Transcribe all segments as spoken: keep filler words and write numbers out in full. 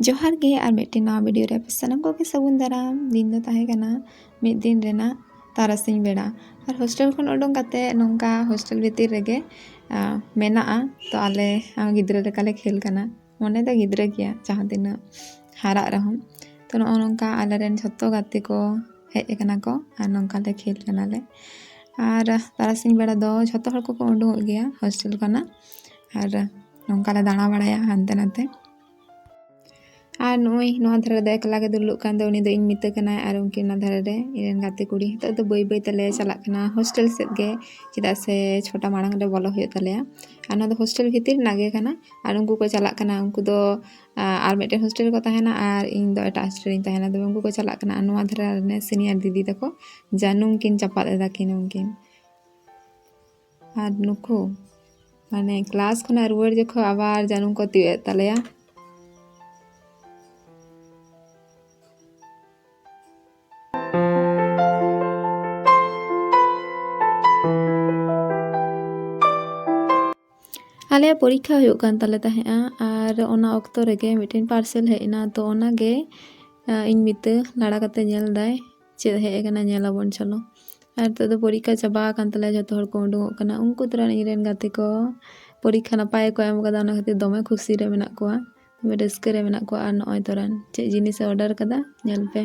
ᱡᱚᱦᱟᱨ ᱜᱮ ᱟᱨ ᱢᱤᱫᱴᱮᱱ ᱱᱟᱣᱟ ᱵᱷᱤᱰᱤᱭᱳ ᱨᱮ ᱟᱯᱮ ᱥᱟᱱᱟᱢ ᱠᱚᱜᱮ ᱥᱟᱹᱜᱩᱱ ᱫᱟᱨᱟᱢ᱾ ᱫᱤᱱ ᱫᱚ ᱛᱟᱦᱮᱸ ᱠᱟᱱᱟ ᱢᱤᱫ ᱫᱤᱱ ᱨᱮᱱᱟᱜ ᱛᱟᱨᱟᱥᱤᱧ ᱵᱮᱲᱟ᱾ ᱟᱨ ᱦᱳᱥᱴᱮᱞ ᱠᱷᱚᱱ ᱩᱰᱩᱝ ᱠᱟᱛᱮ ᱱᱚᱝᱠᱟ ᱦᱳᱥᱴᱮᱞ ᱵᱷᱤᱛᱤᱨ ᱨᱮᱜᱮ, ᱟ, ᱢᱮᱱᱟᱜᱼᱟ᱾ ᱛᱚ ᱟᱞᱮ, ᱟ, ᱜᱤᱫᱽᱨᱟᱹ ᱞᱮᱠᱟᱞᱮ ᱠᱷᱮᱞ ᱠᱟᱱᱟ᱾ ᱢᱚᱱᱮ ᱫᱚ ᱜᱤᱫᱽᱨᱟᱹ ᱜᱮᱭᱟ, ᱡᱟᱦᱟᱸ ᱛᱤᱱᱟᱹᱜ ᱦᱟᱨᱟᱜ ᱨᱮᱦᱚᱸ᱾ ᱛᱚ ᱱᱚᱜᱼᱚ ᱱᱚᱝᱠᱟ ᱟᱞᱮᱨᱮᱱ ᱡᱷᱚᱛᱚ ᱜᱟᱛᱮ ᱠᱚ ᱦᱮᱡ ᱟᱠᱟᱱᱟ ᱠᱚ ᱟᱨ ᱱᱚᱝᱠᱟ ᱞᱮ ᱠᱷᱮᱞ ᱠᱟᱱᱟᱞᱮ᱾ ᱟᱨ ᱛᱟᱨᱟᱥᱤᱧ ᱵᱮᱲᱟ ᱫᱚ ᱡᱷᱚᱛᱚ ᱦᱚᱲ ᱠᱚᱠᱚ ᱩᱰᱩᱝᱚᱜ ᱜᱮᱭᱟ ᱦᱳᱥᱴᱮᱞ ᱠᱷᱚᱱᱟᱜ᱾ ᱟᱨ ᱱᱚᱝᱠᱟ ᱞᱮ ᱫᱟᱬᱟ ᱵᱟᱲᱟᱭᱟ ᱦᱟᱱᱛᱮ ᱱᱟᱛᱮ᱾ ᱟᱨ ᱱᱩᱭ ᱱᱚᱣᱟ ᱫᱷᱟᱨᱮ ᱨᱮᱫᱚ ᱮᱠᱞᱟ ᱜᱮ ᱫᱩᱲᱩᱵ ᱠᱟᱱ ᱫᱚ, ᱩᱱᱤ ᱫᱚ ᱤᱧ ᱢᱤᱛᱟᱹ ᱠᱟᱱᱟᱭ᱾ ᱟᱨ ᱩᱱᱠᱤᱱ ᱚᱱᱟ ᱫᱷᱟᱨᱮ ᱨᱮ ᱤᱧ ᱨᱮᱱ ᱜᱟᱛᱮ ᱠᱩᱲᱤ᱾ ᱱᱤᱛᱚᱜ ᱫᱚ ᱵᱟᱹᱭ ᱵᱟᱹᱭ ᱛᱮᱞᱮ ᱪᱟᱞᱟᱜ ᱠᱟᱱᱟ ᱦᱳᱥᱴᱮᱞ ᱥᱮᱫ ᱜᱮ, ᱪᱮᱫᱟᱜ ᱥᱮ ᱪᱷᱚᱴᱟ ᱢᱟᱲᱟᱝ ᱨᱮ ᱵᱚᱞᱚ ᱦᱩᱭᱩᱜ ᱛᱟᱞᱮᱭᱟ᱾ ᱟᱨ ᱱᱚᱣᱟ ᱫᱚ ᱦᱳᱥᱴᱮᱞ ᱵᱷᱤᱛᱤᱨ ᱨᱮᱱᱟᱜ ᱜᱮ ᱠᱟᱱᱟ᱾ ᱟᱨ ᱩᱱᱠᱩ ᱠᱚ ᱪᱟᱞᱟᱜ ᱠᱟᱱᱟ, ᱩᱱᱠᱩ ᱫᱚ, ᱟ, ᱟᱨ ᱢᱤᱫᱴᱮᱱ ᱦᱳᱥᱴᱮᱞ ᱨᱮᱠᱚ ᱛᱟᱦᱮᱱᱟ ᱟᱨ ᱤᱧ ᱫᱚ ᱮᱴᱟᱜ ᱦᱳᱥᱴᱮᱞ ᱨᱤᱧ ᱛᱟᱦᱮᱱᱟ᱾ ᱛᱚᱵᱮ ᱩᱱᱠᱩ ᱠᱚ ᱪᱟᱞᱟᱜ ᱠᱟᱱᱟ᱾ ᱟᱨ ᱱᱚᱣᱟ ᱫᱷᱟᱨᱮ ᱨᱮᱱ ᱥᱤᱱᱤᱭᱟᱨ ᱫᱤᱫᱤ ᱛᱟᱠᱚ ᱡᱟᱹᱱᱩᱢ ᱠᱤᱱ ᱪᱟᱯᱟᱫ ᱮᱫᱟ ᱠᱤᱱ ᱩᱱᱠᱤᱱ᱾ ᱟᱨ ᱱᱩᱠᱩ, ᱢᱟᱱᱮ, ᱠᱞᱟᱥ ᱠᱷᱚᱱᱟᱜ ᱨᱩᱣᱟᱹᱲ ᱡᱚᱠᱷᱚᱱ ᱟᱵᱟᱨ ᱡᱟᱹᱱᱩᱢ ᱠᱚ ᱛᱤᱭᱳᱜ ᱮᱫ ᱛᱟᱞᱮᱭᱟ᱾ ᱟᱞᱮᱭᱟᱜ ᱯᱚᱨᱤᱠᱠᱷᱟ ᱦᱩᱭᱩᱜ ᱠᱟᱱ ᱛᱟᱞᱮ ᱛᱟᱦᱮᱸᱜᱼᱟ, ᱟᱨ ᱚᱱᱟ ᱚᱠᱛᱚ ᱨᱮᱜᱮ ᱢᱤᱫᱴᱮᱱ ᱯᱟᱨᱥᱮᱞ ᱦᱮᱡ ᱮᱱᱟ᱾ ᱛᱚ ᱚᱱᱟᱜᱮ, ᱟ, ᱤᱧ ᱢᱤᱛᱟᱹ ᱞᱟᱲᱟ ᱠᱟᱛᱮ ᱧᱮᱞ ᱫᱟᱭ, ᱪᱮᱫ ᱦᱮᱡ ᱟᱠᱟᱱᱟ, ᱧᱮᱞ ᱟᱵᱚᱱ, ᱪᱚᱞᱚ᱾ ᱟᱨ ᱱᱤᱛᱚᱜ ᱫᱚ ᱯᱚᱨᱤᱠᱠᱷᱟ ᱪᱟᱵᱟ ᱟᱠᱟᱱ ᱛᱟᱞᱮᱭᱟ, ᱡᱚᱛᱚ ᱦᱚᱲ ᱠᱚ ᱩᱰᱩᱝᱚᱜ ᱠᱟᱱᱟ᱾ ᱩᱱᱠᱩ ᱛᱚᱨᱟ ᱤᱧ ᱨᱮᱱ ᱜᱟᱛᱮ ᱠᱚ ᱯᱚᱨᱤᱠᱠᱷᱟ ᱱᱟᱯᱟᱭ ᱜᱮᱠᱚ ᱮᱢ ᱠᱟᱫᱟ, ᱚᱱᱟ ᱠᱷᱟᱹᱛᱤᱨ ᱫᱚᱢᱮ ᱠᱷᱩᱥᱤ ᱨᱮ ᱢᱮᱱᱟᱜ ᱠᱚᱣᱟ, ᱫᱚᱢᱮ ᱨᱟᱹᱥᱠᱟᱹ ᱨᱮ ᱢᱮᱱᱟᱜ ᱠᱚᱣᱟ᱾ ᱟᱨ ᱱᱚᱜᱼᱚᱭ ᱛᱚᱨᱟᱱ ᱪᱮᱫ ᱡᱤᱱᱤᱥᱮ ᱚᱰᱟᱨ ᱠᱟᱫᱟ, ᱧᱮᱞ ᱯᱮ᱾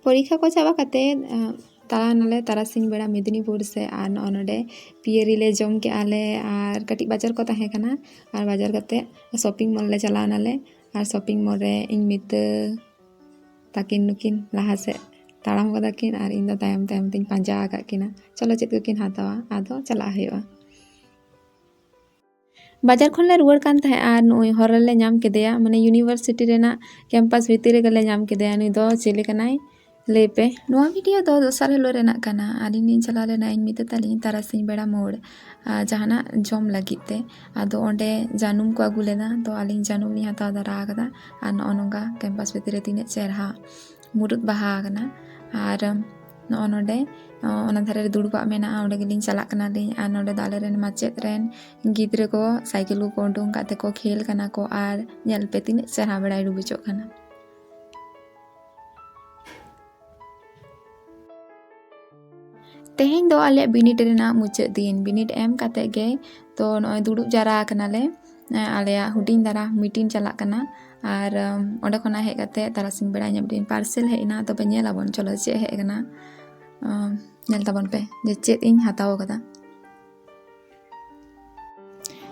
ᱯᱚᱨᱤᱠᱠᱷᱟ ᱠᱚ ᱪᱟᱵᱟ ᱠᱟᱛᱮ, ᱟ, ᱛᱟᱲᱟᱢ ᱱᱟᱞᱮ ᱛᱟᱨᱟᱥᱤᱧ ᱵᱮᱲᱟ ᱢᱮᱫᱽᱱᱤᱯᱩᱨ ᱥᱮᱫ᱾ ᱟᱨ ᱱᱚᱜᱼᱚ ᱱᱚᱰᱮ ᱯᱤᱭᱟᱹᱨᱤ ᱞᱮ ᱡᱚᱢ ᱠᱮᱜᱼᱟ ᱞᱮ, ᱟᱨ ᱠᱟᱹᱴᱤᱡ ᱵᱟᱡᱟᱨ ᱠᱚ ᱛᱟᱦᱮᱸ ᱠᱟᱱᱟ᱾ ᱟᱨ ᱵᱟᱡᱟᱨ ᱠᱟᱛᱮ ᱥᱚᱯᱤᱝ ᱢᱚᱞ ᱞᱮ ᱪᱟᱞᱟᱣ ᱱᱟᱞᱮ᱾ ᱟᱨ ᱥᱚᱯᱤᱝ ᱢᱚᱞ ᱨᱮ ᱤᱧ ᱢᱤᱛᱟᱹ ᱛᱟᱹᱠᱤᱱ ᱱᱩᱠᱤᱱ ᱞᱟᱦᱟ ᱥᱮᱫ ᱛᱟᱲᱟᱢ ᱠᱟᱫᱟ ᱠᱤᱱ ᱟᱨ ᱤᱧ ᱫᱚ ᱛᱟᱭᱚᱢ ᱛᱟᱭᱚᱢ ᱛᱤᱧ ᱯᱟᱸᱡᱟ ᱟᱠᱟᱫ ᱠᱤᱱᱟ, ᱪᱚᱞᱚ ᱪᱮᱫ ᱠᱚᱠᱤᱱ ᱦᱟᱛᱟᱣᱟ, ᱟᱫᱚ ᱪᱟᱞᱟᱜ ᱦᱩᱭᱩᱜᱼᱟ᱾ ᱵᱟᱡᱟᱨ ᱠᱷᱚᱱ ᱞᱮ ᱨᱩᱣᱟᱹᱲ ᱠᱟᱱ ᱛᱟᱦᱮᱸᱫ ᱟᱨ ᱱᱩᱭ ᱦᱚᱨ ᱨᱮᱞᱮ ᱧᱟᱢ ᱠᱮᱫᱮᱭᱟ, ᱢᱟᱱᱮ ᱤᱭᱩᱱᱤᱵᱷᱟᱨᱥᱤᱴᱤ ᱨᱮᱱᱟᱜ ᱠᱮᱢᱯᱟᱥ ᱵᱷᱤᱛᱤᱨ ᱨᱮᱜᱮ ᱞᱮ ᱧᱟᱢ ᱠᱮᱫᱮᱭᱟ᱾ ᱱᱩᱭ ᱫᱚ ᱪᱤᱞᱤ ᱠᱟᱱᱟᱭ? ᱞᱟᱹᱭ ᱯᱮ, ᱱᱚᱣᱟ ᱵᱷᱤᱰᱤᱭᱳ ᱫᱚ ᱫᱚᱥᱟᱨ ᱦᱤᱞᱳᱜ ᱨᱮᱱᱟᱜ ᱠᱟᱱᱟ᱾ ᱟᱹᱞᱤᱧ ᱞᱤᱧ ᱪᱟᱞᱟᱣ ᱞᱮᱱᱟ ᱤᱧ ᱢᱤᱛᱟᱹ ᱛᱟᱹᱞᱤᱧ ᱛᱟᱨᱟᱥᱤᱧ ᱵᱮᱲᱟ ᱢᱳᱲ, ᱟᱨ ᱡᱟᱦᱟᱱᱟᱜ ᱡᱚᱢ ᱞᱟᱹᱜᱤᱫ ᱛᱮ᱾ ᱟᱫᱚ ᱚᱸᱰᱮ ᱡᱟᱹᱱᱩᱢ ᱠᱚ ᱟᱹᱜᱩ ᱞᱮᱫᱟ, ᱛᱚ ᱟᱹᱞᱤᱧ ᱡᱟᱹᱱᱩᱢ ᱞᱤᱧ ᱦᱟᱛᱟᱣ ᱫᱟᱨᱟ ᱟᱠᱟᱫᱟ᱾ ᱟᱨ ᱱᱚᱜᱼᱚ ᱱᱚᱝᱠᱟ ᱠᱮᱢᱯᱟᱥ ᱵᱷᱤᱛᱤᱨ ᱨᱮ ᱛᱤᱱᱟᱹᱜ ᱪᱮᱦᱨᱟ ᱢᱩᱨᱩᱫ ᱵᱟᱦᱟ ᱟᱠᱟᱱᱟ᱾ ᱟᱨ ᱱᱚᱜᱼᱚ ᱱᱚᱰᱮ, ᱚᱱᱟ ᱫᱷᱟᱨᱮ ᱨᱮ ᱫᱩᱲᱩᱵᱟᱜ ᱢᱮᱱᱟᱜᱼᱟ, ᱚᱸᱰᱮ ᱜᱮᱞᱤᱧ ᱪᱟᱞᱟᱜ ᱠᱟᱱᱟᱞᱤᱧ᱾ ᱟᱨ ᱱᱚᱰᱮ ᱫᱚ ᱟᱞᱮᱨᱮᱱ ᱢᱟᱪᱮᱫ ᱨᱮᱱ ᱜᱤᱫᱽᱨᱟᱹ ᱠᱚ ᱥᱟᱭᱠᱮᱞ ᱠᱚᱠᱚ ᱩᱰᱩᱝ ᱟᱠᱟᱫ ᱛᱮᱠᱚ ᱠᱷᱮᱞ ᱠᱟᱱᱟ ᱠᱚ᱾ ᱟᱨ ᱧᱮᱞ ᱯᱮ, ᱛᱤᱱᱟᱹᱜ ᱪᱮᱦᱨᱟ ᱵᱮᱲᱟᱭ ᱰᱩᱵᱩᱡᱚᱜ ᱠᱟᱱᱟ᱾ ᱛᱮᱦᱮᱧ ᱫᱚ ᱟᱞᱮᱭᱟᱜ ᱵᱤᱱᱤᱰ ᱨᱮᱱᱟᱜ ᱢᱩᱪᱟᱹᱫ ᱫᱤᱱ᱾ ᱵᱤᱱᱤᱰ ᱮᱢ ᱠᱟᱛᱮ ᱜᱮ ᱛᱚ ᱱᱚᱜᱼᱚᱭ ᱫᱩᱲᱩᱵ ᱡᱟᱣᱨᱟ ᱟᱠᱟᱱᱟᱞᱮ, ᱮᱸ, ᱟᱞᱮᱭᱟᱜ ᱦᱩᱰᱤᱧ ᱫᱷᱟᱨᱟ ᱢᱤᱴᱤᱝ ᱪᱟᱞᱟᱜ ᱠᱟᱱᱟ᱾ ᱟᱨ, ᱮᱢ, ᱚᱸᱰᱮ ᱠᱷᱚᱱᱟᱜ ᱦᱮᱡ ᱠᱟᱛᱮ ᱛᱟᱨᱟᱥᱤᱧ ᱵᱮᱲᱟ ᱤᱧᱟᱹᱜ ᱢᱤᱫᱴᱤᱡ ᱯᱟᱨᱥᱮᱞ ᱦᱮᱡ ᱮᱱᱟ᱾ ᱛᱚᱵᱮ ᱧᱮᱞ ᱟᱵᱚᱱ, ᱪᱚᱞᱚ ᱪᱮᱫ ᱦᱮᱡ ᱟᱠᱟᱱᱟ᱾ ᱮᱢ, ᱧᱮᱞ ᱛᱟᱵᱚᱱ ᱯᱮ ᱡᱮ ᱪᱮᱫ ᱤᱧ ᱦᱟᱛᱟᱣ ᱟᱠᱟᱫᱟ᱾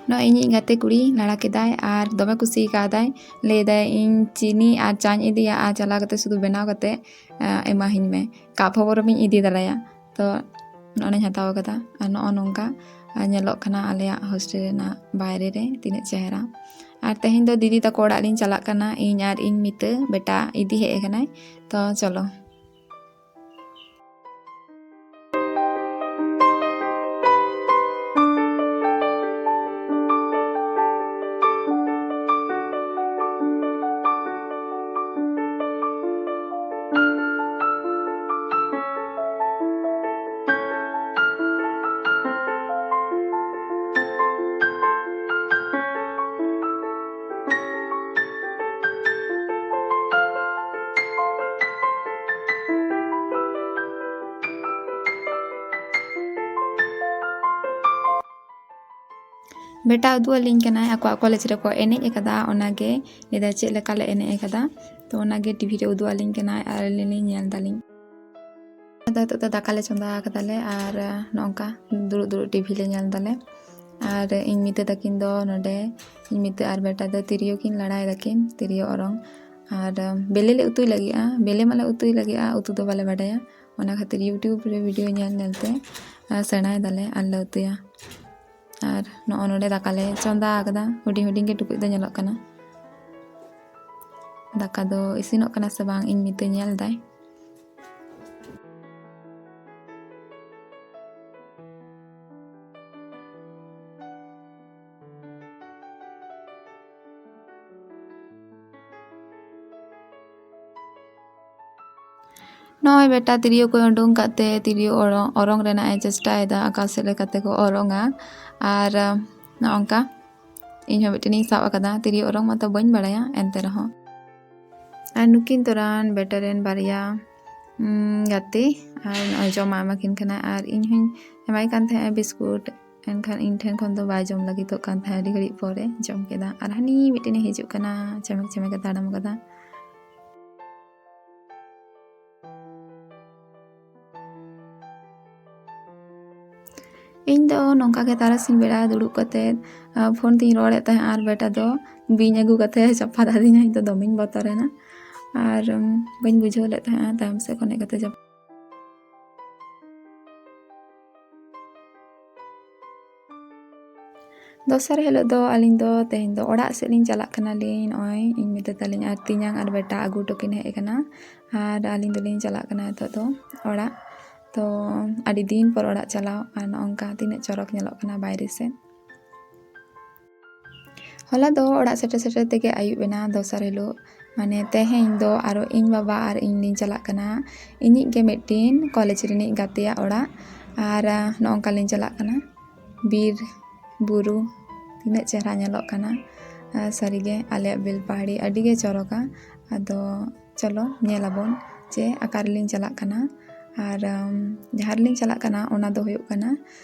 ᱱᱚᱜᱼᱚᱭ ᱤᱧᱤᱡ ᱜᱟᱛᱮ ᱠᱩᱲᱤ ᱞᱟᱲᱟ ᱠᱮᱫᱟᱭ ᱟᱨ ᱫᱚᱢᱮ ᱠᱩᱥᱤ ᱠᱟᱣᱫᱟᱭ᱾ ᱞᱟᱹᱭᱫᱟᱭ, "ᱤᱧ ᱪᱤᱱᱤ ᱟᱨ ᱪᱟᱧ ᱤᱫᱤᱭᱟ ᱟᱨ ᱪᱟᱞᱟᱣ ᱠᱟᱛᱮ ᱥᱩᱫᱷᱩ ᱵᱮᱱᱟᱣ ᱠᱟᱛᱮ, ᱮ, ᱮᱢᱟᱦᱤᱧ ᱢᱮ, ᱠᱟᱯ ᱦᱚᱸ ᱵᱚᱨᱚᱢ ᱤᱧ ᱤᱫᱤ ᱫᱟᱲᱮᱭᱟᱜᱼᱟ᱾" ᱛᱚ ᱱᱚᱜᱼᱚᱭ ᱦᱟᱛᱟᱣ ᱠᱟᱫᱟ᱾ ᱟᱨ ᱱᱚᱜᱼᱚ ᱱᱚᱝᱠᱟ, ᱟᱨ ᱧᱮᱞᱚᱜ ᱠᱟᱱᱟ ᱟᱞᱮᱭᱟᱜ ᱦᱳᱥᱴᱮᱞ ᱨᱮᱱᱟᱜ ᱵᱟᱭᱨᱮ ᱨᱮ ᱛᱤᱱᱟᱹᱜ ᱪᱮᱦᱨᱟ᱾ ᱟᱨ ᱛᱮᱦᱮᱧ ᱫᱚ ᱫᱤᱫᱤ ᱛᱟᱠᱚ ᱚᱲᱟᱜ ᱞᱤᱧ ᱪᱟᱞᱟᱜ ᱠᱟᱱᱟ, ᱤᱧ ᱟᱨ ᱤᱧ ᱢᱤᱛᱟᱹ ᱵᱮᱴᱟ ᱤᱫᱤ ᱦᱮᱡ ᱟᱠᱟᱱᱟᱭ᱾ ᱛᱚ ᱪᱚᱞᱚ᱾ ᱵᱮᱴᱟ ᱩᱫᱩᱜ ᱟᱹᱞᱤᱧ ᱠᱟᱱᱟᱭ, ᱟᱠᱚᱣᱟᱜ ᱠᱚᱞᱮᱡᱽ ᱨᱮᱠᱚ ᱮᱱᱮᱡ ᱟᱠᱟᱫᱟ, ᱚᱱᱟᱜᱮ ᱞᱟᱹᱭᱫᱟ ᱪᱮᱫ ᱞᱮᱠᱟ ᱞᱮ ᱮᱱᱮᱡ ᱟᱠᱟᱫᱟ᱾ ᱛᱚ ᱚᱱᱟᱜᱮ ᱴᱤᱵᱷᱤ ᱨᱮ ᱩᱫᱩᱜ ᱟᱹᱞᱤᱧ ᱠᱟᱱᱟᱭ ᱟᱨ ᱟᱹᱞᱤᱧ ᱞᱤᱧ ᱧᱮᱞ ᱫᱟᱞᱤᱧ᱾ ᱟᱫᱚ ᱱᱤᱛᱚᱜ ᱫᱚ ᱫᱟᱠᱟ ᱞᱮ ᱪᱚᱸᱫᱟ ᱟᱠᱟᱫᱟᱞᱮ ᱟᱨ ᱱᱚᱝᱠᱟ ᱫᱩᱲᱩᱵ ᱫᱩᱲᱩᱵ ᱴᱤᱵᱷᱤ ᱞᱮ ᱧᱮᱞ ᱫᱟᱞᱮ᱾ ᱟᱨ ᱤᱧ ᱢᱤᱛᱟᱹ ᱛᱟᱹᱠᱤᱱ ᱫᱚ ᱱᱚᱰᱮ, ᱤᱧ ᱢᱤᱛᱟᱹ ᱟᱨ ᱵᱮᱴᱟ ᱫᱚ ᱛᱤᱨᱭᱳ ᱠᱤᱱ ᱞᱟᱲᱟᱭ ᱫᱟᱹᱠᱤᱱ, ᱛᱤᱨᱭᱳ ᱚᱨᱚᱝ᱾ ᱟᱨ ᱵᱮᱞᱮ ᱞᱮ ᱩᱛᱩᱭ ᱞᱟᱹᱜᱤᱫᱼᱟ, ᱵᱮᱞᱮ ᱢᱟᱞᱮ ᱩᱛᱩᱭ ᱞᱟᱹᱜᱤᱫᱼᱟ, ᱩᱛᱩ ᱫᱚ ᱵᱟᱞᱮ ᱵᱟᱰᱟᱭᱟ᱾ ᱚᱱᱟ ᱠᱷᱟᱹᱛᱤᱨ YouTube ᱨᱮ ᱵᱷᱤᱰᱤᱭᱳ ᱧᱮᱞ ᱧᱮᱞ ᱛᱮ, ᱟᱨ ᱥᱮᱬᱟᱭ ᱫᱟᱞᱮ ᱟᱨ ᱞᱮ ᱩᱛᱩᱭᱟ᱾ ᱟᱨ ᱱᱚᱜᱼᱚ ᱱᱚᱰᱮ ᱫᱟᱠᱟ ᱞᱮ ᱪᱚᱸᱫᱟ ᱟᱠᱟᱫᱟ, ᱦᱩᱰᱤᱧ ᱦᱩᱰᱤᱧ ᱜᱮ ᱴᱩᱠᱩᱡ ᱫᱚ ᱧᱮᱞᱚᱜ ᱠᱟᱱᱟ᱾ ᱫᱟᱠᱟ ᱫᱚ ᱤᱥᱤᱱᱚᱜ ᱠᱟᱱᱟ ᱥᱮ ᱵᱟᱝ, ᱤᱧ ᱢᱤᱛᱟᱹ ᱧᱮᱞ ᱫᱟᱭ᱾ ᱱᱚᱜᱼᱚᱭ ᱵᱮᱴᱟ ᱛᱤᱨᱭᱳ ᱠᱚᱭ ᱩᱰᱩᱝ ᱠᱟᱜ ᱛᱮ ᱛᱤᱨᱭᱳ ᱚᱨᱚᱝ, ᱚᱨᱚᱝ ᱨᱮᱱᱟᱜ ᱮ ᱪᱮᱥᱴᱟᱭᱮᱫᱟ, ᱚᱠᱟ ᱥᱮᱫ ᱞᱮᱠᱟᱛᱮ ᱠᱚ ᱚᱨᱚᱝᱟ᱾ ᱟᱨ, ᱟᱢ, ᱱᱚᱜᱼᱚᱝᱠᱟ ᱤᱧ ᱦᱚᱸ ᱢᱤᱫᱴᱮᱱᱤᱧ ᱥᱟᱵ ᱟᱠᱟᱫᱟ᱾ ᱛᱤᱨᱭᱳ ᱚᱨᱚᱝ ᱢᱟᱛᱚ ᱵᱟᱹᱧ ᱵᱟᱲᱟᱭᱟ, ᱮᱱᱛᱮ ᱨᱮᱦᱚᱸ᱾ ᱟᱨ ᱱᱩᱠᱤᱱ ᱛᱚᱨᱟᱱ ᱵᱮᱴᱟ ᱨᱮᱱ ᱵᱟᱨᱭᱟ, ᱩᱢ, ᱜᱟᱛᱮ ᱟᱨ ᱱᱚᱜᱼᱚᱭ ᱡᱚᱢᱟᱜ ᱮᱢᱟ ᱠᱤᱱ ᱠᱟᱱᱟ᱾ ᱟᱨ ᱤᱧ ᱦᱚᱸᱧ ᱮᱢᱟᱭ ᱠᱟᱱ ᱛᱟᱦᱮᱸᱜᱼᱟ ᱵᱤᱥᱠᱩᱴ, ᱮᱱᱠᱷᱟᱱ ᱤᱧ ᱴᱷᱮᱱ ᱠᱷᱚᱱ ᱫᱚ ᱵᱟᱭ ᱡᱚᱢ ᱞᱟᱹᱜᱤᱫᱚᱜ ᱠᱟᱱ ᱛᱟᱦᱮᱸᱫ᱾ ᱟᱹᱰᱤ ᱜᱷᱟᱹᱲᱤᱡ ᱯᱚᱨᱮ ᱡᱚᱢ ᱠᱮᱫᱟ᱾ ᱟᱨ ᱦᱟᱹᱱᱤ ᱢᱤᱫᱴᱮᱱᱮ ᱦᱤᱡᱩᱜ ᱠᱟᱱᱟ, ᱪᱮᱢᱮᱠ ᱪᱮᱢᱮᱠᱮ ᱛᱟᱲᱟᱢ ᱠᱟᱫᱟ᱾ ᱤᱧ ᱫᱚ ᱱᱚᱝᱠᱟ ᱜᱮ ᱛᱟᱨᱟᱥᱤᱧ ᱵᱮᱲᱟ ᱫᱩᱲᱩᱵ ᱠᱟᱛᱮᱫ, ᱟ, ᱯᱷᱳᱱ ᱛᱤᱧ ᱨᱚᱲᱮᱫ ᱛᱟᱦᱮᱸᱫ ᱟᱨ ᱵᱮᱴᱟ ᱫᱚ ᱵᱤᱧ ᱟᱹᱜᱩ ᱠᱟᱛᱮᱫ ᱪᱟᱯᱟᱫ ᱟᱹᱫᱤᱧᱟ᱾ ᱤᱧ ᱫᱚ ᱫᱚᱢᱮᱧ ᱵᱚᱛᱚᱨᱮᱱᱟ ᱟᱨ, ᱩᱢ, ᱵᱟᱹᱧ ᱵᱩᱡᱷᱟᱹᱣ ᱞᱮᱫ ᱛᱟᱦᱮᱸᱫ ᱛᱟᱭᱚᱢ ᱥᱮᱫ ᱠᱷᱚᱱ ᱦᱮᱡ ᱠᱟᱛᱮᱫ ᱪᱟᱯᱟᱫ᱾ ᱫᱚᱥᱟᱨ ᱦᱤᱞᱳᱜ ᱫᱚ ᱟᱹᱞᱤᱧ ᱫᱚ ᱛᱮᱦᱮᱧ ᱫᱚ ᱚᱲᱟᱜ ᱥᱮᱫ ᱞᱤᱧ ᱪᱟᱞᱟᱜ ᱠᱟᱱᱟᱞᱤᱧ᱾ ᱱᱚᱜᱼᱚᱭ ᱤᱧ ᱢᱮᱛᱟ ᱛᱟᱞᱤᱧ ᱟᱨ ᱛᱮᱧᱟᱝ ᱟᱨ ᱵᱮᱴᱟ ᱟᱹᱜᱩ ᱦᱚᱴᱚ ᱠᱤᱱ ᱦᱮᱡ ᱟᱠᱟᱱᱟ ᱟᱨ ᱟᱹᱞᱤᱧ ᱫᱚᱞᱤᱧ ᱪᱟᱞᱟᱜ ᱠᱟᱱᱟ ᱱᱤᱛᱚᱜ ᱫᱚ ᱚᱲᱟᱜ᱾ ᱛᱚ ᱟᱹᱰᱤ ᱫᱤᱱ ᱯᱚᱨ ᱚᱲᱟᱜ ᱪᱟᱞᱟᱣ ᱟᱨ ᱱᱚᱜᱼᱚᱝᱠᱟ ᱛᱤᱱᱟᱹᱜ ᱪᱚᱨᱚᱠ ᱧᱮᱞᱚᱜ ᱠᱟᱱᱟ ᱵᱟᱭᱨᱮ ᱥᱮᱫ᱾ ᱦᱚᱞᱟ ᱫᱚ ᱚᱲᱟᱜ ᱥᱮᱴᱮᱨ ᱥᱮᱴᱮᱨ ᱛᱮᱜᱮ ᱟᱹᱭᱩᱵ ᱮᱱᱟ ᱫᱚᱥᱟᱨ ᱦᱤᱞᱳᱜ᱾ ᱢᱟᱱᱮ ᱛᱮᱦᱮᱧ ᱫᱚ ᱟᱨᱚ ᱤᱧ ᱵᱟᱵᱟ ᱟᱨ ᱤᱧ ᱞᱤᱧ ᱪᱟᱞᱟᱜ ᱠᱟᱱᱟ ᱤᱧᱤᱡ ᱜᱮ ᱢᱤᱫᱴᱤᱱ ᱠᱚᱞᱮᱡᱽ ᱨᱤᱱᱤᱡ ᱜᱟᱛᱮᱭᱟᱜ ᱚᱲᱟᱜ᱾ ᱟᱨ, ᱟ, ᱱᱚᱜᱼᱚᱝᱠᱟ ᱞᱤᱧ ᱪᱟᱞᱟᱜ ᱠᱟᱱᱟ᱾ ᱵᱤᱨ ᱵᱩᱨᱩ ᱛᱤᱱᱟᱹᱜ ᱪᱮᱦᱨᱟ ᱧᱮᱞᱚᱜ ᱠᱟᱱᱟ᱾ ᱟ, ᱥᱟᱹᱨᱤᱜᱮ ᱟᱞᱮᱭᱟᱜ ᱵᱮᱞᱯᱟᱦᱟᱲᱤ ᱟᱹᱰᱤᱜᱮ ᱪᱚᱨᱚᱠᱟ᱾ ᱟᱫᱚ ᱪᱚᱞᱚ ᱧᱮᱞ ᱟᱵᱚᱱ ᱡᱮ ᱚᱠᱟ ᱨᱮᱞᱤᱧ ᱪᱟᱞᱟᱜ ᱠᱟᱱᱟ᱾ ᱟᱨ, ᱟᱢ, ᱡᱟᱦᱟᱸ ᱨᱮᱞᱤᱧ ᱪᱟᱞᱟᱜ ᱠᱟᱱᱟ ᱚᱱᱟ ᱫᱚ ᱦᱩᱭᱩᱜ ᱠᱟᱱᱟ,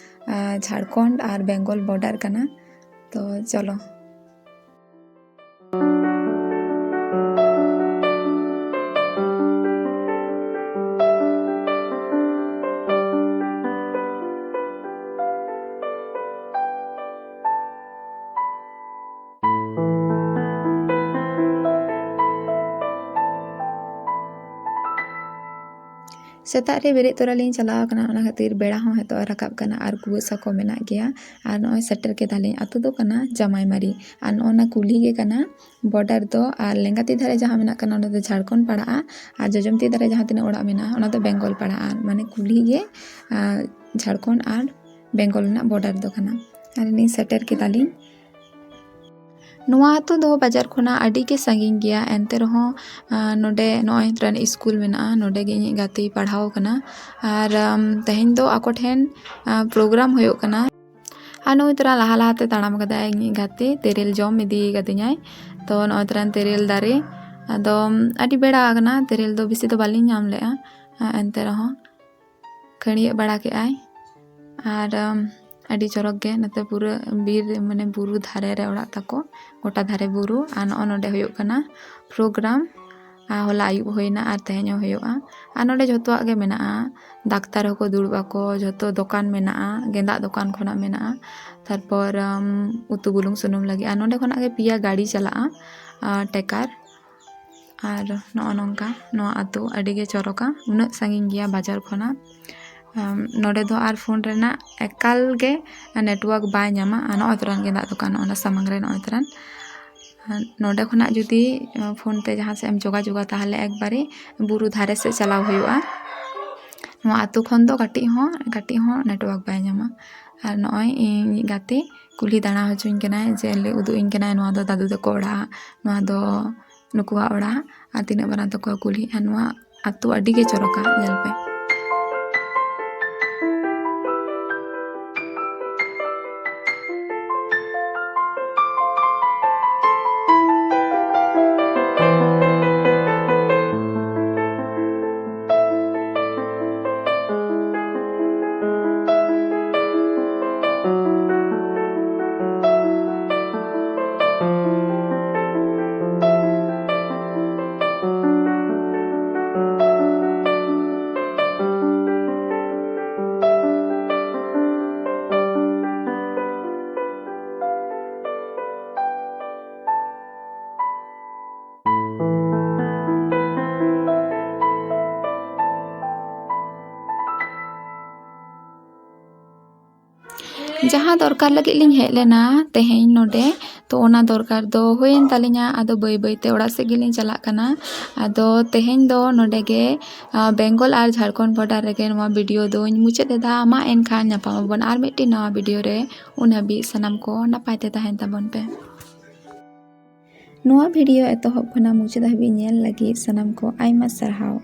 ᱟ, ᱡᱷᱟᱲᱠᱷᱚᱸᱰ ᱟᱨ ᱵᱮᱝᱜᱚᱞ border ᱠᱟᱱᱟ᱾ ᱛᱚ ᱪᱚᱞᱚ᱾ ᱥᱮᱛᱟᱜ ᱨᱮ ᱵᱮᱨᱮᱫ ᱛᱚᱨᱟ ᱞᱤᱧ ᱪᱟᱞᱟᱣ ᱟᱠᱟᱱᱟ, ᱚᱱᱟ ᱠᱷᱟᱹᱛᱤᱨ ᱵᱮᱲᱟ ᱦᱚᱸ ᱦᱤᱛᱚᱜ ᱨᱟᱠᱟᱵ ᱠᱟᱱᱟ ᱟᱨ ᱠᱩᱣᱟᱹᱥᱟ ᱠᱚ ᱢᱮᱱᱟᱜ ᱜᱮᱭᱟ᱾ ᱟᱨ ᱱᱚᱜᱼᱚᱭ ᱥᱮᱴᱮᱨ ᱠᱮᱫᱟᱞᱤᱧ, ᱟᱛᱳ ᱫᱚ ᱠᱟᱱᱟ ᱡᱟᱢᱟᱭᱢᱟᱨᱤ᱾ ᱟᱨ ᱱᱚᱜᱼᱚ ᱱᱟ ᱠᱩᱞᱦᱤ ᱜᱮ ᱠᱟᱱᱟ border ᱫᱚ᱾ ᱟᱨ ᱞᱮᱸᱜᱟ ᱛᱤ ᱫᱷᱟᱨᱮ ᱡᱟᱦᱟᱸ ᱢᱮᱱᱟᱜ ᱠᱟᱱᱟ, ᱚᱱᱟ ᱫᱚ ᱡᱷᱟᱲᱠᱷᱚᱸᱰ ᱯᱟᱲᱟᱜᱼᱟ᱾ ᱟᱨ ᱡᱚᱡᱚᱢ ᱛᱤ ᱫᱷᱟᱨᱮ ᱡᱟᱦᱟᱸ ᱛᱤᱱᱟᱹᱜ ᱚᱲᱟᱜ ᱢᱮᱱᱟᱜᱼᱟ, ᱚᱱᱟ ᱫᱚ ᱵᱮᱝᱜᱚᱞ ᱯᱟᱲᱟᱜᱼᱟ᱾ ᱢᱟᱱᱮ ᱠᱩᱞᱦᱤ ᱜᱮ, ᱟᱨ, ᱡᱷᱟᱲᱠᱷᱚᱸᱰ ᱟᱨ ᱵᱮᱝᱜᱚᱞ ᱨᱮᱱᱟᱜ border ᱫᱚ ᱠᱟᱱᱟ᱾ ᱟᱨ ᱤᱧ ᱥᱮᱴᱮᱨ ᱠᱮᱫᱟᱞᱤᱧ᱾ ᱱᱚᱣᱟ ᱟᱛᱳ ᱫᱚ ᱵᱟᱡᱟᱨ ᱠᱷᱚᱱᱟᱜ ᱟᱹᱰᱤ ᱜᱮ ᱥᱟᱺᱜᱤᱧ ᱜᱮᱭᱟ, ᱮᱱᱛᱮ ᱨᱮᱦᱚᱸ ᱟᱨ ᱱᱚᱰᱮ ᱱᱚᱜᱼᱚᱭ ᱛᱚᱨᱟᱱ ᱥᱠᱩᱞ ᱢᱮᱱᱟᱜᱼᱟ, ᱱᱚᱰᱮ ᱜᱮ ᱤᱧᱤᱡ ᱜᱟᱛᱮᱭ ᱯᱟᱲᱦᱟᱣ ᱟᱠᱟᱱᱟ᱾ ᱟᱨ ᱟᱢ, ᱛᱮᱦᱮᱧ ᱫᱚ ᱟᱠᱚ ᱴᱷᱮᱱ ᱯᱨᱳᱜᱨᱟᱢ ᱦᱩᱭᱩᱜ ᱠᱟᱱᱟ᱾ ᱟᱨ ᱱᱚᱜᱼᱚᱭ ᱛᱚᱨᱟ ᱞᱟᱦᱟ ᱞᱟᱦᱟᱛᱮ ᱛᱟᱲᱟᱢ ᱠᱟᱫᱟᱭ ᱤᱧᱤᱡ ᱜᱟᱛᱮ, ᱛᱮᱨᱮᱞ ᱡᱚᱢ ᱤᱫᱤ ᱠᱟᱫᱤᱧᱟᱭ᱾ ᱛᱚ ᱱᱚᱜᱼᱚᱭ ᱛᱚᱨᱟᱱ ᱛᱮᱨᱮᱞ ᱫᱟᱨᱮ, ᱟᱫᱚ ᱟᱹᱰᱤ ᱵᱮᱲᱟ ᱟᱠᱟᱱᱟ, ᱛᱮᱨᱮᱞ ᱫᱚ ᱵᱮᱥᱤ ᱫᱚ ᱵᱟᱹᱞᱤᱧ ᱧᱟᱢ ᱞᱮᱜᱼᱟ᱾ ᱮᱱᱛᱮ ᱨᱮᱦᱚᱸ ᱠᱷᱟᱹᱲᱭᱟᱹᱜ ᱵᱟᱲᱟ ᱠᱮᱜᱼᱟᱭ᱾ ᱟᱨ ᱟᱢ, ᱟᱹᱰᱤ ᱪᱚᱨᱚᱠ ᱜᱮ ᱱᱚᱛᱮ ᱯᱩᱨᱟᱹ ᱵᱤᱨ, ᱢᱟᱱᱮ ᱵᱩᱨᱩ ᱫᱷᱟᱨᱮ ᱨᱮ ᱚᱲᱟᱜ ᱛᱟᱠᱚ, ᱜᱚᱴᱟ ᱫᱷᱟᱨᱮ ᱵᱩᱨᱩ᱾ ᱟᱨ ᱱᱚᱜᱼᱚ ᱱᱚᱰᱮ ᱦᱩᱭᱩᱜ ᱠᱟᱱᱟ ᱯᱨᱳᱜᱨᱟᱢ᱾ ᱟᱨ ᱦᱚᱞᱟ ᱟᱹᱭᱩᱵ ᱦᱩᱭᱱᱟ ᱟᱨ ᱛᱮᱦᱮᱧ ᱦᱚᱸ ᱦᱩᱭᱩᱜᱼᱟ᱾ ᱟᱨ ᱱᱚᱰᱮ ᱡᱷᱚᱛᱚᱣᱟᱜ ᱜᱮ ᱢᱮᱱᱟᱜᱼᱟ, ᱰᱟᱠᱛᱟᱨ ᱦᱚᱸᱠᱚ ᱫᱩᱲᱩᱵ ᱟᱠᱚ, ᱡᱷᱚᱛᱚ ᱫᱚᱠᱟᱱ ᱢᱮᱱᱟᱜᱼᱟ, ᱜᱮᱸᱫᱟᱜ ᱫᱚᱠᱟᱱ ᱠᱷᱚᱱᱟᱜ ᱢᱮᱱᱟᱜᱼᱟ, ᱛᱟᱨᱯᱚᱨ ᱟᱢ, ᱩᱛᱩ ᱵᱩᱞᱩᱝ ᱥᱩᱱᱩᱢ ᱞᱟᱹᱜᱤᱫ᱾ ᱟᱨ ᱱᱚᱰᱮ ᱠᱷᱚᱱᱟᱜ ᱜᱮ ᱯᱮᱭᱟ ᱜᱟᱹᱰᱤ ᱪᱟᱞᱟᱜᱼᱟ, ᱟᱨ ᱴᱮᱠᱟᱨ᱾ ᱟᱨ ᱱᱚᱜᱼᱚ ᱱᱚᱝᱠᱟ ᱱᱚᱣᱟ ᱟᱛᱳ ᱟᱹᱰᱤ ᱜᱮ ᱪᱚᱨᱚᱠᱟ, ᱩᱱᱟᱹᱜ ᱥᱟᱺᱜᱤᱧ ᱜᱮᱭᱟ ᱵᱟᱡᱟᱨ ᱠᱷᱚᱱᱟᱜ᱾ ᱟᱢ, ᱱᱚᱰᱮ ᱫᱚ ᱟᱨ ᱯᱷᱳᱱ ᱨᱮᱱᱟᱜ ᱮᱠᱟᱞ ᱜᱮ ᱱᱮᱴᱣᱟᱨᱠ ᱵᱟᱭ ᱧᱟᱢᱟ᱾ ᱟᱨ ᱱᱚᱜᱼᱚᱭ ᱛᱚᱨᱟᱱ ᱜᱮᱸᱫᱟᱜ ᱫᱚᱠᱟᱱ, ᱱᱚᱜᱼᱚ ᱱᱟ ᱥᱟᱢᱟᱝ ᱨᱮ ᱱᱚᱜᱼᱚᱭ ᱛᱚᱨᱟᱱ᱾ ᱟᱨ ᱱᱚᱰᱮ ᱠᱷᱚᱱᱟᱜ ᱡᱩᱫᱤ ᱯᱷᱳᱱ ᱛᱮ ᱡᱟᱦᱟᱸ ᱥᱮᱫ ᱮᱢ ᱡᱳᱜᱟᱡᱳᱜᱟ, ᱛᱟᱦᱚᱞᱮ ᱮᱠᱵᱟᱨᱮ ᱵᱩᱨᱩ ᱫᱷᱟᱨᱮ ᱥᱮᱫ ᱪᱟᱞᱟᱣ ᱦᱩᱭᱩᱜᱼᱟ᱾ ᱱᱚᱣᱟ ᱟᱛᱳ ᱠᱷᱚᱱ ᱫᱚ ᱠᱟᱹᱴᱤᱡ ᱦᱚᱸ, ᱠᱟᱹᱴᱤᱡ ᱦᱚᱸ ᱱᱮᱴᱣᱟᱨᱠ ᱵᱟᱭ ᱧᱟᱢᱟ᱾ ᱟᱨ ᱱᱚᱜᱼᱚᱭ ᱤᱧ ᱜᱟᱛᱮ ᱠᱩᱞᱦᱤ ᱫᱟᱬᱟ ᱦᱚᱪᱚᱧ ᱠᱟᱱᱟᱭ, ᱡᱮ ᱞᱟᱹᱭ ᱩᱫᱩᱜ ᱟᱹᱧ ᱠᱟᱱᱟᱭ, ᱱᱚᱣᱟ ᱫᱚ ᱫᱟᱫᱩ ᱛᱟᱠᱚ ᱚᱲᱟᱜ, ᱱᱚᱣᱟ ᱫᱚ ᱱᱩᱠᱩᱣᱟᱜ ᱚᱲᱟᱜ, ᱟᱨ ᱛᱤᱱᱟᱹᱜ ᱢᱟᱨᱟᱝ ᱛᱟᱠᱚᱣᱟ ᱠᱩᱞᱦᱤ, ᱟᱨ ᱱᱚᱣᱟ ᱟᱛᱳ ᱟᱹᱰᱤ ᱜᱮ ᱪᱚᱨᱚᱠᱟ, ᱧᱮᱞ ᱯᱮ᱾ ᱡᱟᱦᱟᱸ ᱫᱚᱨᱠᱟᱨ ᱞᱟᱹᱜᱤᱫ ᱞᱤᱧ ᱦᱮᱡ ᱞᱮᱱᱟ ᱛᱮᱦᱮᱧ ᱱᱚᱰᱮ, ᱛᱚ ᱚᱱᱟ ᱫᱚᱨᱠᱟᱨ ᱫᱚ ᱦᱩᱭᱮᱱ ᱛᱟᱹᱞᱤᱧᱟ᱾ ᱟᱫᱚ ᱵᱟᱹᱭ ᱵᱟᱹᱭ ᱛᱮ ᱚᱲᱟᱜ ᱥᱮᱫ ᱜᱮᱞᱤᱧ ᱪᱟᱞᱟᱜ ᱠᱟᱱᱟ᱾ ᱟᱫᱚ ᱛᱮᱦᱮᱧ ᱫᱚ ᱱᱚᱰᱮ ᱜᱮ, ᱟᱸ, ᱵᱮᱝᱜᱚᱞ ᱟᱨ ᱡᱷᱟᱲᱠᱷᱚᱸᱰ border ᱨᱮᱜᱮ ᱱᱚᱣᱟ video ᱫᱚᱧ ᱢᱩᱪᱟᱹᱫ ᱮᱫᱟ᱾ ᱢᱟ ᱮᱱᱠᱷᱟᱱ ᱧᱟᱯᱟᱢ ᱟᱵᱚᱱ ᱟᱨ ᱢᱤᱫᱴᱤᱡ ᱱᱟᱣᱟ video ᱨᱮ᱾ ᱩᱱ ᱦᱟᱹᱵᱤᱡ ᱥᱟᱱᱟᱢ ᱠᱚ ᱱᱟᱯᱟᱭ ᱛᱮ ᱛᱟᱦᱮᱱ ᱛᱟᱵᱚᱱ ᱯᱮ᱾ ᱱᱚᱣᱟ video ᱮᱛᱚᱦᱚᱵ ᱠᱷᱚᱱᱟᱜ ᱢᱩᱪᱟᱹᱫ ᱦᱟᱹᱵᱤᱡ ᱧᱮᱞ ᱞᱟᱹᱜᱤᱫ ᱥᱟᱱᱟᱢ ᱠᱚ ᱟᱭᱢᱟ ᱥᱟᱨᱦᱟᱣ᱾